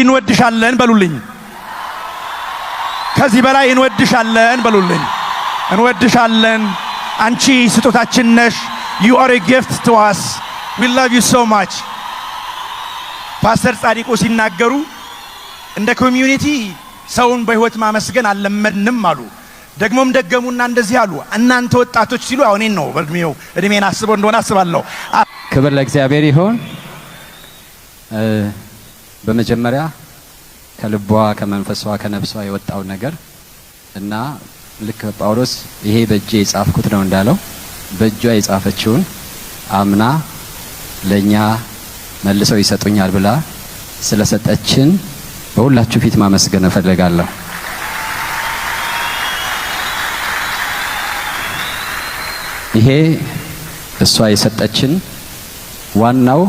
እንወድሻለን በሉልኝ። ከዚህ በላይ እንወድሻለን በሉልኝ። እንወድሻለን። አንቺ ስጦታችን ነሽ። You are a gift to us. We love you so much። ፓስተር ጻዲቁ ሲናገሩ እንደ community ሰውን በህይወት ማመስገን አልለመድንም አሉ። ደግሞም ደገሙና እንደዚህ አሉ። እናንተ ወጣቶች ሲሉ አሁን እኔን ነው፣ በእድሜው እድሜን አስበው እንደሆነ አስባለሁ። ክብር ለእግዚአብሔር ይሁን። በመጀመሪያ ከልቧ፣ ከመንፈሷ፣ ከነፍሷ የወጣው ነገር እና ልክ ጳውሎስ ይሄ በእጄ የጻፍኩት ነው እንዳለው በእጇ የጻፈችውን አምና ለእኛ መልሰው ይሰጡኛል ብላ ስለሰጠችን በሁላችሁ ፊት ማመስገን እፈልጋለሁ። ይሄ እሷ የሰጠችን ዋናው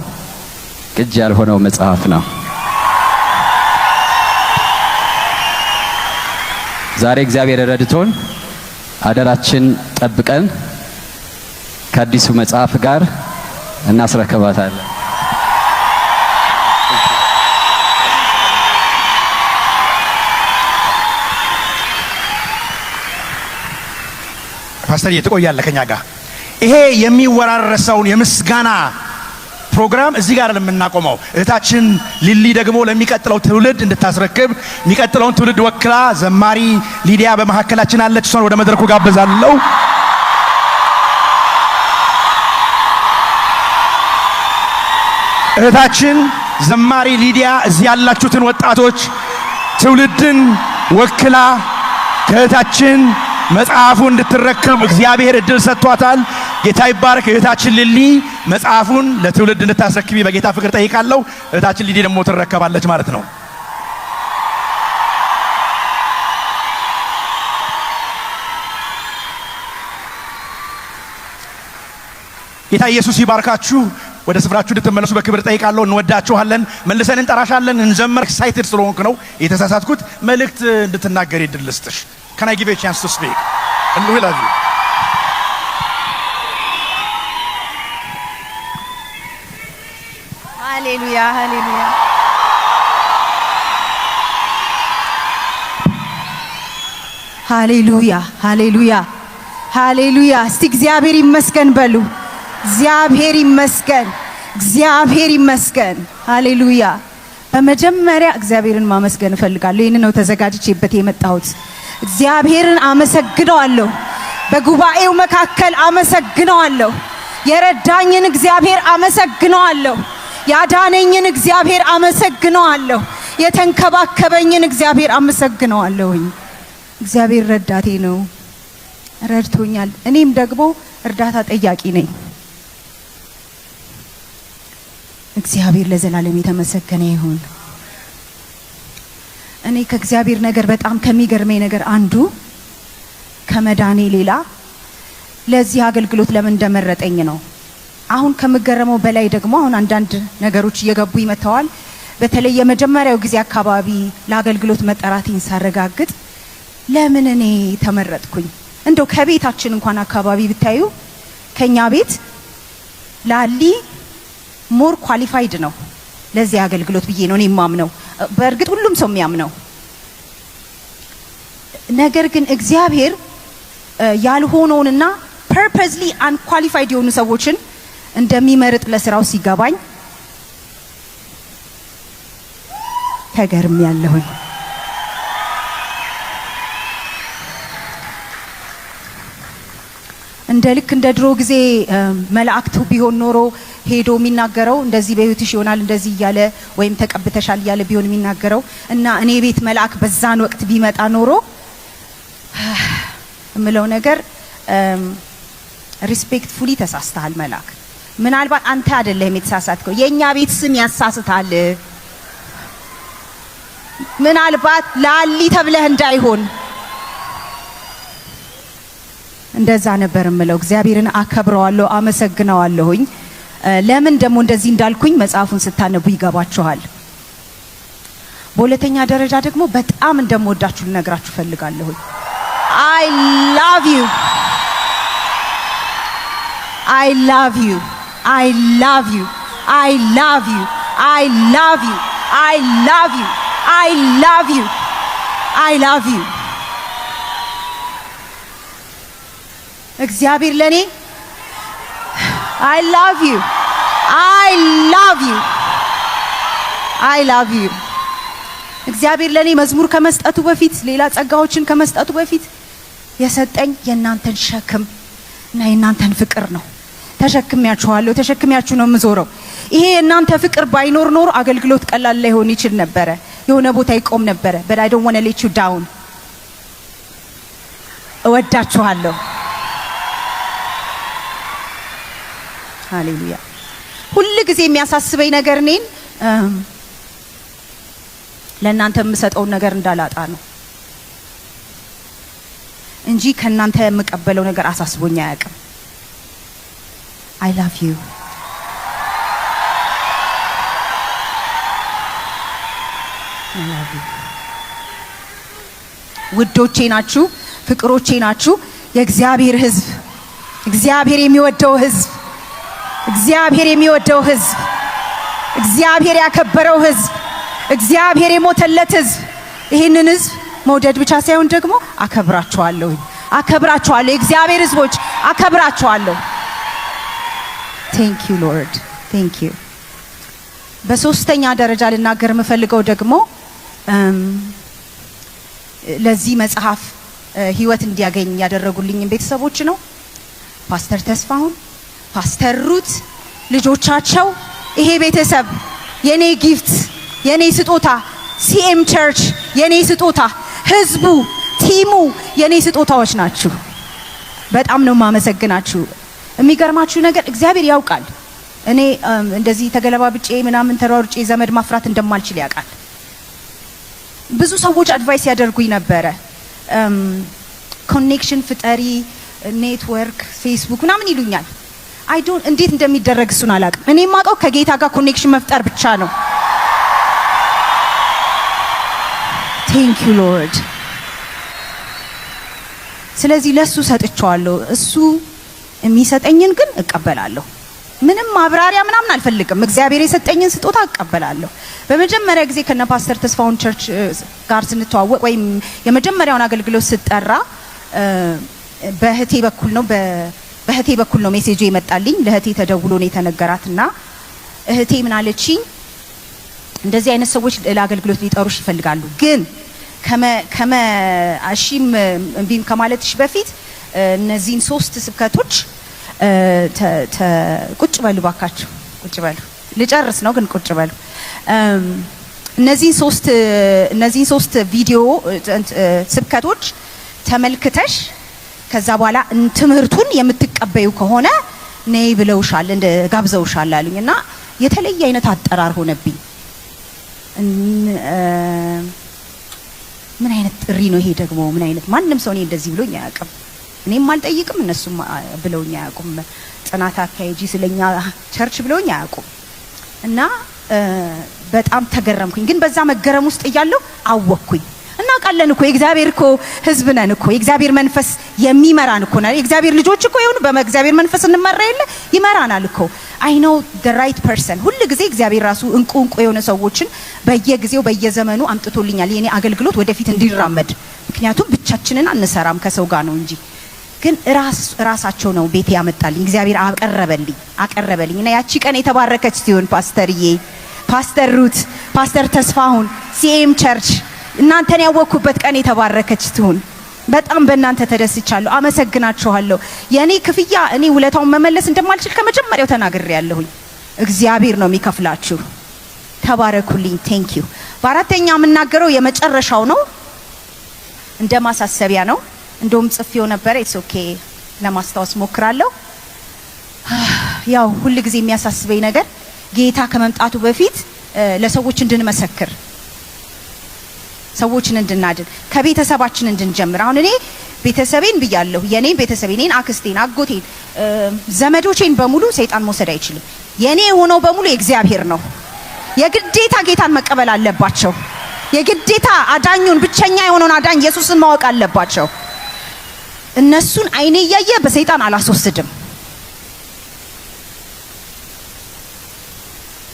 ቅጅ ያልሆነው መጽሐፍ ነው። ዛሬ እግዚአብሔር ረድቶን አደራችን ጠብቀን ከአዲሱ መጽሐፍ ጋር እናስረክባታለን። ፓስተር ትቆያለህ ከኛ ጋር። ይሄ የሚወራረሰውን የምስጋና ፕሮግራም እዚህ ጋር የምናቆመው እህታችን ሊሊ ደግሞ ለሚቀጥለው ትውልድ እንድታስረክብ የሚቀጥለውን ትውልድ ወክላ ዘማሪ ሊዲያ በመካከላችን አለች። እሷን ወደ መድረኩ ጋብዛለሁ። እህታችን ዘማሪ ሊዲያ እዚህ ያላችሁትን ወጣቶች ትውልድን ወክላ ከእህታችን መጽሐፉ እንድትረከብ እግዚአብሔር እድል ሰጥቷታል። ጌታ ይባረክ። እህታችን ሊሊ መጽሐፉን ለትውልድ እንድታስረክቢ በጌታ ፍቅር ጠይቃለሁ። እህታችን ሊዲ ደግሞ ትረከባለች ማለት ነው። ጌታ ኢየሱስ ይባርካችሁ። ወደ ስፍራችሁ እንድትመለሱ በክብር ጠይቃለሁ። እንወዳችኋለን። መልሰን እንጠራሻለን። እንዘምር። Excited ስለሆንኩ ነው የተሳሳትኩት። መልእክት እንድትናገሪ እድል ልስጥሽ። Can I give you a chance to speak? And we love you. ሃሌሉያ፣ ሃሌሉያ፣ ሃሌሉያ፣ ሃሌሉያ፣ ሃሌሉያ። እስቲ እግዚአብሔር ይመስገን በሉ። እግዚአብሔር ይመስገን፣ እግዚአብሔር ይመስገን። ሃሌሉያ። በመጀመሪያ እግዚአብሔርን ማመስገን እፈልጋለሁ። ይህን ነው ተዘጋጅቼበት የመጣሁት። እግዚአብሔርን አመሰግነዋለሁ። በጉባኤው መካከል አመሰግነዋለሁ። የረዳኝን እግዚአብሔር አመሰግነዋለሁ። ያዳነኝን እግዚአብሔር አመሰግነዋለሁ። የተንከባከበኝን እግዚአብሔር አመሰግነዋለሁኝ። እግዚአብሔር ረዳቴ ነው፣ ረድቶኛል። እኔም ደግሞ እርዳታ ጠያቂ ነኝ። እግዚአብሔር ለዘላለም የተመሰገነ ይሁን። እኔ ከእግዚአብሔር ነገር በጣም ከሚገርመኝ ነገር አንዱ ከመዳኔ ሌላ ለዚህ አገልግሎት ለምን እንደመረጠኝ ነው። አሁን ከምገረመው በላይ ደግሞ አሁን አንዳንድ ነገሮች እየገቡ ይመተዋል። በተለይ የመጀመሪያው ጊዜ አካባቢ ለአገልግሎት መጠራቴን ሳረጋግጥ ለምን እኔ ተመረጥኩኝ? እንደው ከቤታችን እንኳን አካባቢ ብታዩ ከኛ ቤት ላሊ more qualified ነው ለዚህ አገልግሎት ብዬ ነው እኔ የማምነው። በእርግጥ ሁሉም ሰው የሚያምነው ነገር ግን እግዚአብሔር ያልሆነውንና purposely unqualified የሆኑ ሰዎችን እንደሚመርጥ ለስራው ሲገባኝ ተገርም ያለሁኝ። እንደ ልክ እንደ ድሮ ጊዜ መላእክቱ ቢሆን ኖሮ ሄዶ የሚናገረው እንደዚህ በህይወትሽ ይሆናል እንደዚህ እያለ ወይም ተቀብተሻል እያለ ቢሆን የሚናገረው እና እኔ ቤት መልአክ በዛን ወቅት ቢመጣ ኖሮ እምለው ነገር respectfully ተሳስተሃል መልአክ፣ ምናልባት አንተ አይደለህም የተሳሳትከው፣ የእኛ ቤት ስም ያሳስታል። ምናልባት ላሊ ተብለህ እንዳይሆን እንደዛ ነበር እምለው። እግዚአብሔርን አከብረዋለሁ፣ አመሰግነዋለሁኝ። ለምን ደግሞ እንደዚህ እንዳልኩኝ መጽሐፉን ስታነቡ ይገባችኋል። በሁለተኛ ደረጃ ደግሞ በጣም እንደምወዳችሁ ልነግራችሁ ፈልጋለሁኝ። I love you, I love you, I love you, I love you, I love you, I love you, I love you, I love you። እግዚአብሔር ለኔ I love you, I love you, I love you። እግዚአብሔር ለኔ መዝሙር ከመስጠቱ በፊት፣ ሌላ ጸጋዎችን ከመስጠቱ በፊት የሰጠኝ የእናንተን ሸክም እና የእናንተን ፍቅር ነው። ተሸክሚያችኋለሁ፣ ተሸክሚያችሁ ነው የምዞረው። ይሄ የእናንተ ፍቅር ባይኖር ኖሮ አገልግሎት ቀላል ላይሆን ይችል ነበረ። የሆነ ቦታ ይቆም ነበረ። But I don't wanna let you down። እወዳችኋለሁ። ሃሌሉያ። ሁል ጊዜ የሚያሳስበኝ ነገር እኔን ለእናንተ የምሰጠውን ነገር እንዳላጣ ነው እንጂ ከእናንተ የምቀበለው ነገር አሳስቦኝ አያውቅም። I love you። I love you። ውዶቼ ናችሁ፣ ፍቅሮቼ ናችሁ። የእግዚአብሔር ሕዝብ፣ እግዚአብሔር የሚወደው ሕዝብ፣ እግዚአብሔር የሚወደው ሕዝብ፣ እግዚአብሔር ያከበረው ሕዝብ፣ እግዚአብሔር የሞተለት ሕዝብ። ይህንን ሕዝብ መውደድ ብቻ ሳይሆን ደግሞ አከብራችኋለሁ፣ አከብራችኋለሁ። የእግዚአብሔር ሕዝቦች አከብራችኋለሁ። Thank you, Lord, thank you። በሶስተኛ ደረጃ ልናገር የምፈልገው ደግሞ ለዚህ መጽሐፍ ህይወት እንዲያገኝ ያደረጉልኝን ቤተሰቦች ነው። ፓስተር ተስፋሁን፣ ፓስተር ሩት፣ ልጆቻቸው፣ ይሄ ቤተሰብ የኔ gift፣ የኔ ስጦታ፣ CM church የኔ ስጦታ፣ ህዝቡ፣ team ኡ የኔ ስጦታዎች ናችሁ። በጣም ነው የማመሰግናችሁ። የሚገርማችሁ ነገር እግዚአብሔር ያውቃል። እኔ እንደዚህ ተገለባብጬ ምናምን ተሯሩጬ ዘመድ ማፍራት እንደማልችል ያውቃል። ብዙ ሰዎች advice ያደርጉኝ ነበረ። Connection ፍጠሪ፣ ኔትወርክ፣ ፌስቡክ ምናምን ይሉኛል። I don't እንዴት እንደሚደረግ እሱን አላውቅም። እኔ የማውቀው ከጌታ ጋር connection መፍጠር ብቻ ነው። Thank you, Lord። ስለዚህ ለሱ ሰጥቼዋለሁ። እሱ የሚሰጠኝን ግን እቀበላለሁ። ምንም ማብራሪያ ምናምን አልፈልግም። እግዚአብሔር የሰጠኝን ስጦታ እቀበላለሁ። በመጀመሪያ ጊዜ ከነ ፓስተር ተስፋሁን church ጋር ስንተዋወቅ ወይም የመጀመሪያውን አገልግሎት ስጠራ በእህቴ በኩል ነው message ኡ የመጣልኝ። ለእህቴ ተደውሎ ነው የተነገራትና እህቴ ምን አለችኝ? እንደዚህ አይነት ሰዎች ለአገልግሎት ሊጠሩሽ ይፈልጋሉ፣ ግን ከመ እሺም እምቢም ከማለትሽ በፊት እነዚህን ሶስት ስብከቶች ቁጭ በሉ ባካችሁ፣ ቁጭ በሉ። ልጨርስ ነው ግን ቁጭ በሉ። እነዚህን ሶስት ቪዲዮ ስብከቶች ተመልክተሽ ከዛ በኋላ ትምህርቱን የምትቀበዩ ከሆነ ነይ ብለውሻል፣ እንደ ጋብዘውሻል አሉኝ እና የተለየ አይነት አጠራር ሆነብኝ። ምን አይነት ጥሪ ነው ይሄ ደግሞ? ምን አይነት ማንም ሰው እኔ እንደዚህ ብሎኝ አያውቅም። እኔም አልጠይቅም፣ እነሱም ብለውኝ አያውቁም። ጥናት አካሄጂ ስለኛ church ብለውኝ አያውቁም። እና በጣም ተገረምኩኝ። ግን በዛ መገረም ውስጥ እያለሁ አወቅኩኝ። እናውቃለን እኮ፣ የእግዚአብሔር እኮ ሕዝብ ነን እኮ፣ የእግዚአብሔር መንፈስ የሚመራን እኮ ነን። የእግዚአብሔር ልጆች እኮ የሆኑ በእግዚአብሔር መንፈስ እንመራ የለ፣ ይመራናል እኮ። I know the right person። ሁል ጊዜ እግዚአብሔር ራሱ እንቁ እንቁ የሆነ ሰዎችን በየጊዜው በየዘመኑ አምጥቶልኛል የኔ አገልግሎት ወደፊት እንዲራመድ። ምክንያቱም ብቻችንን አንሰራም፣ ከሰው ጋር ነው እንጂ። ግን ራስ ራሳቸው ነው ቤቴ ያመጣልኝ፣ እግዚአብሔር አቀረበልኝ አቀረበልኝ እና ያቺ ቀን የተባረከች ሲሆን ፓስተርዬ፣ ፓስተር ሩት፣ ፓስተር ተስፋሁን፣ CM church፣ እናንተን ያወቅኩበት ቀን የተባረከች ትሁን። በጣም በእናንተ ተደስቻለሁ። አመሰግናችኋለሁ። የእኔ ክፍያ እኔ ውለታውን መመለስ እንደማልችል ከመጀመሪያው ተናግሬ ያለሁኝ፣ እግዚአብሔር ነው የሚከፍላችሁ። ተባረኩልኝ። Thank you። በአራተኛ የምናገረው የመጨረሻው ነው፣ እንደ ማሳሰቢያ ነው። እንደውም ጽፌው ነበረ። It's okay፣ ለማስታወስ ሞክራለሁ። ያው ሁል ጊዜ የሚያሳስበኝ ነገር ጌታ ከመምጣቱ በፊት ለሰዎች እንድንመሰክር፣ ሰዎችን እንድናድን፣ ከቤተሰባችን እንድንጀምር። አሁን እኔ ቤተሰቤን ብያለሁ። የኔን ቤተሰብ፣ የኔን አክስቴን፣ አጎቴን፣ ዘመዶቼን በሙሉ ሰይጣን መውሰድ አይችልም። የኔ የሆነው በሙሉ የእግዚአብሔር ነው። የግዴታ ጌታን መቀበል አለባቸው። የግዴታ አዳኙን፣ ብቸኛ የሆነውን አዳኝ ኢየሱስን ማወቅ አለባቸው። እነሱን አይኔ እያየ በሰይጣን አላስወስድም።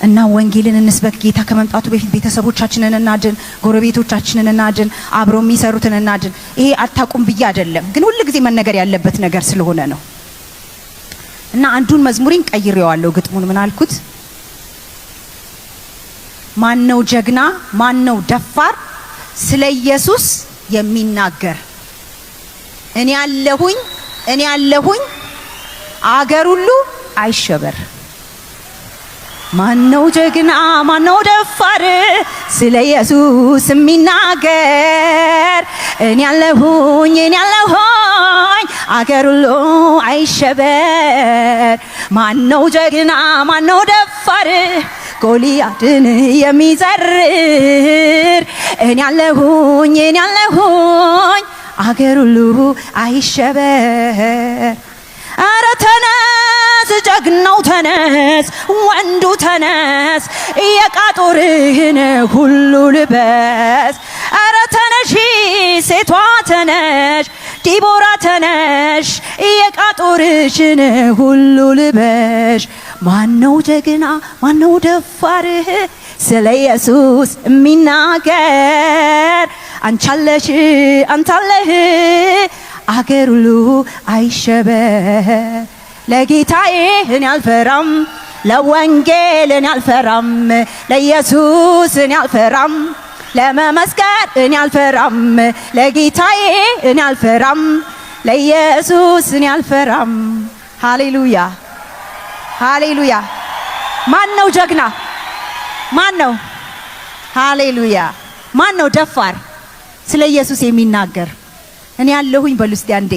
እና ወንጌልን እንስበክ። ጌታ ከመምጣቱ በፊት ቤተሰቦቻችንን እናድን፣ ጎረቤቶቻችንን እናድን፣ አብሮ የሚሰሩትን እናድን። ይሄ አታቁም ብዬ አይደለም፣ ግን ሁል ጊዜ መነገር ያለበት ነገር ስለሆነ ነው። እና አንዱን መዝሙሬን ቀይሬዋለሁ። ግጥሙን ምን አልኩት? ማነው ጀግና? ማነው ደፋር? ስለ ኢየሱስ የሚናገር? እኔ አለሁኝ፣ እኔ አለሁኝ፣ አገር ሁሉ አይሸበር። ማነው ጀግና? ማነው ደፋር? ስለ ኢየሱስ የሚናገር? እኔ አለሁኝ፣ እኔ አለሁኝ፣ አገር ሁሉ አይሸበር። ማነው ጀግና? ማነው ደፋር? ጎልያድን የሚዘርር? እኔ አለሁኝ፣ እኔ አለሁኝ፣ አገር ሁሉ አይሸበር። አረ ተነስ ጀግናው ተነስ፣ ወንዱ ተነስ፣ የዕቃ ጦርህን ሁሉ ልበስ። አረ ተነሺ ሴቷ ተነሽ፣ ዲቦራ ተነሽ፣ የዕቃ ጦርሽን ሁሉ ልበሽ። ማነው ጀግና? ማነው ደፋርህ? ስለ ኢየሱስ የሚናገር? አንቺ አለሽ፣ አንተ አለህ፣ አገር ሁሉ አይሸበር። ለጌታዬ እኔ አልፈራም፣ ለወንጌል እኔ አልፈራም፣ ለኢየሱስ እኔ አልፈራም፣ ለመመስከር እኔ አልፈራም፣ ለጌታዬ እኔ አልፈራም፣ ለኢየሱስ እኔ አልፈራም። ሃሌሉያ፣ ሃሌሉያ። ማን ነው ጀግና? ማን ነው? ሃሌሉያ። ማን ነው ደፋር? ስለ ኢየሱስ የሚናገር? እኔ ያለሁኝ በሉ እስቲ አንዴ።